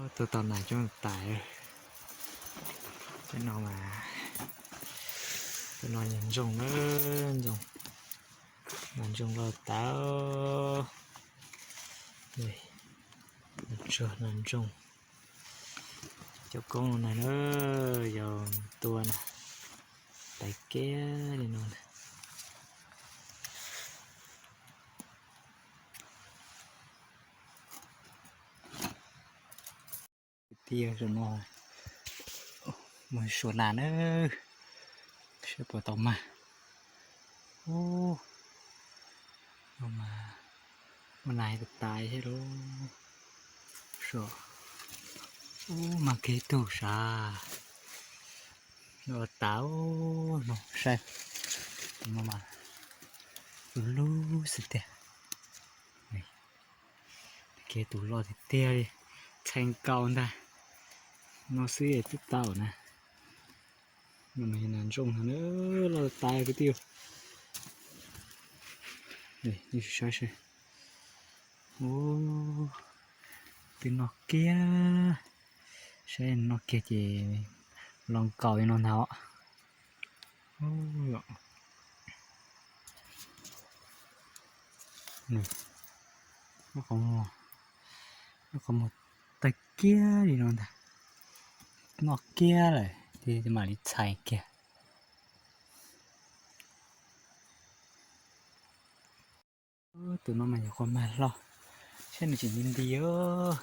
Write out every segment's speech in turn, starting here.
Tua tau nas coob tas. Cov no mas, cov no yog ntsooj na, ntsooj, nas ntsooj loj tas. Nas tsuag nas ntsooj. Cov koob no na, yog tua na, tais kiag li no na. Kwv tij, zaum no mus suav nas na, saib puas tau mag. Ub, no mas ua nas tas tas thiab lauj. Suav, ub, mag kiag ib tug sav. Ua tas, no saib, no mas lub lub xwb tiag. Kiag tus loj tiag tiag li, txhais nkaus ntag. No xwb twb tau na. No mas yog nas ntsooj no na, loj tas kwv tij. Nej saib seb. Ub, twb noj kiag. Saib noj kiag ces los nkaus li no ntag os. Nws, nws qhov muag, nws qhov muag tawg kiag li no ntag. Noj kiag lawm ces mam li txhais kiag. Tus no mas yog quag mag hlo, saib nws tseem nti nti os.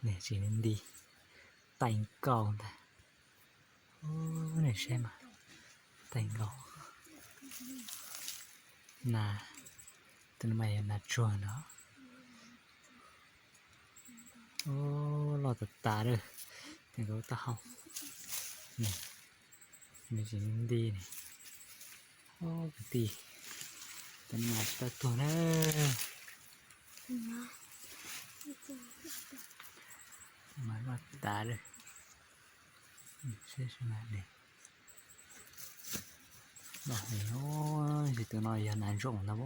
Nws tseem nti nti, tais nkaus ntag. Nws saib mas, tais nkaus. Nas, tus no mas yog nas tsuag no. Loj tas tas lawm, tais nkaus taub hau. Nws tseem nti nti ne. Kwv tij, tus no mas tsis tau tuag na. Mas loj tas lawm. Seb, loj heev, tus no yog nas ntsooj ntag.